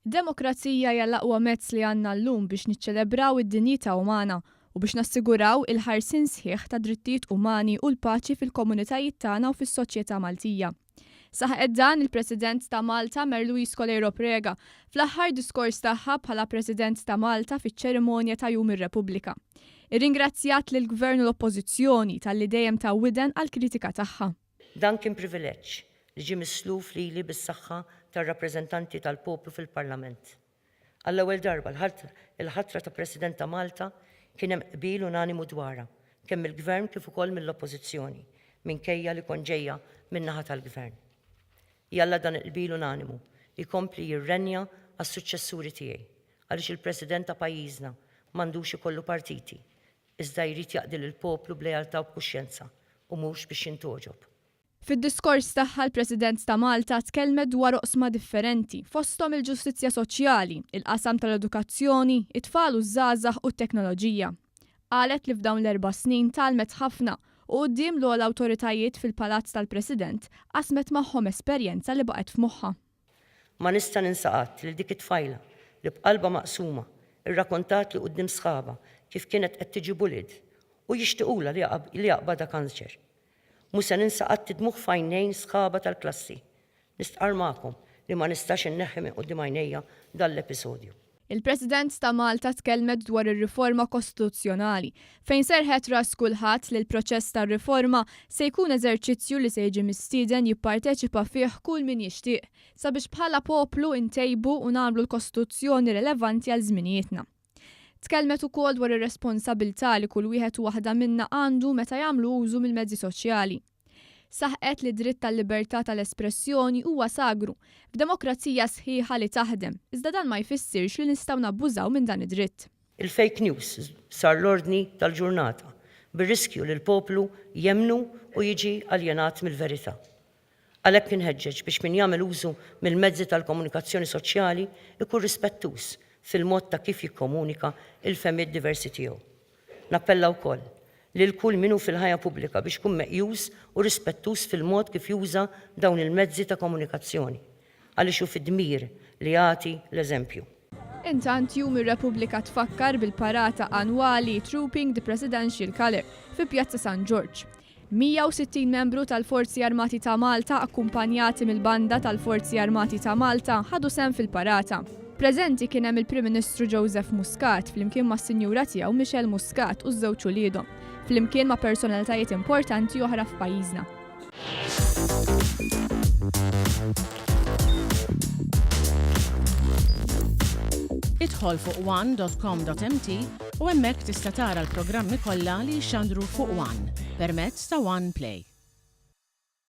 Demokrazija hija l-aqwa mezz li għandna llum biex niċċelebraw id-dinjità umana u biex nassiguraw il-ħarsien sħiħ tad-drittijiet umani u l-paċi fil-komunitajiet tagħna u fis-soċjetà Maltija. Saħqet dan il-President ta' Malta Mary Louise Coleiro Preca fl-aħħar diskors tagħha bħala President ta' Malta fiċ-ċerimonja ta' Jum ir-Repubblika. Irringrazzjat lill-Gvern u l-Oppożizzjoni talli dejjem taw widen għall-kritika tagħha. Dan kien privileġġ li ġie misluf lili bis-saħħa tar-rappreżentanti tal-poplu fil-Parlament. Għall-ewwel darba l-ħatra ta' President ta' Malta kien hemm qbil unanimu dwarha, kemm mill-Gvern kif ukoll mill-Oppożizzjoni, minkejja li kont ġejja min-naħa tal-Gvern. Jalla dan il-qbil unanimu jkompli jirrenja għas-suċċessuri tiegħi, għaliex il-President ta' pajjiżna m'għandux ikollu partiti, iżda jrid jaqdi lill-poplu b'lealtà u b'kuxjenza u mhux biex jintgħoġob. Fid-diskors tagħha l-President ta' Malta tkellmet dwar oqsma differenti, fosthom il-ġustizzja soċjali, il-qasam tal-edukazzjoni, it-tfal u ż-żgħażagħ u t-teknoloġija. Qalet li f'dawn l-erba' snin tgħallmet ħafna u quddiem l-ogħla awtoritajiet fil-Palazz tal-President qasmet magħhom esperjenza li baqgħet f'moħħha. Ma nista' ninsa qatt lil dik it-tfajla li b'qalbha maqsuma rrakontatli quddiem sħabha kif kienet qed tiġi bullied u jixtiqulha li jaqbadha kanċer. Mhu se ninsa qatt id-dmugħ f'għajnejn sħabha tal-klassi. Nistqarr magħkom li ma nistax inneħħi minn quddiem għajnejja dan l-episodju. Il-President ta' Malta tkellmet dwar ir-riforma kostituzzjonali, fejn serrħet ras kulħadd li l-proċess tar-riforma se jkun eżerċizzju li se jiġi mistieden jipparteċipa fih kull min jixtieq, sabiex bħala poplu ntejbu u nagħmlu l-Kostituzzjoni relevanti għal żminijietna. Tkellmet ukoll dwar ir-responsabilità li kull wieħed u waħda minna għandu meta jagħmlu użu mill-mezzi soċjali. Saħqet li d-dritt tal-libertà tal-espressjoni huwa sagru f'demokrazija sħiħa li taħdem, iżda dan ma jfissirx li nistgħu nabbużaw minn dan id-dritt. Il-fake news sar l-ordni tal-ġurnata, bir-riskju li l-poplu jemmnu u jiġi aljenat mill-verità. Għalhekk inħeġġeġ biex min jagħmel użu mill-mezzi tal-komunikazzjoni soċjali jkun rispettuż fil-mod ta' kif jikkomunika l-fehmiet diversi tiegħu. Nappella wkoll lil kull min hu fil-ħajja pubblika biex ikun meqjus u rispettuż fil-mod kif juża dawn il-mezzi ta' komunikazzjoni, għaliex hu fid-dmir li jagħti l-eżempju. Intant, Jum ir-Repubblika tfakkar bil-parata annwali Trooping the Presidential Colour fi Pjazza San Ġorġ. 160 membru tal-Forzi Armati ta' Malta akkumpanjati mill-Banda tal-Forzi Armati ta' Malta ħadu sehem fil-parata. Preżenti kien hemm il-Prim Ministru Joseph Muscat flimkien mas-Sinjura tiegħu Michelle Muscat u ż-żewġ uliedhom, flimkien ma' personalitajiet importanti oħra f'pajjiżna. Idħol fuq one.com.mt u hemmhekk tista' tara l-programmi kollha li jixxandru fuq One permezz ta' One Play.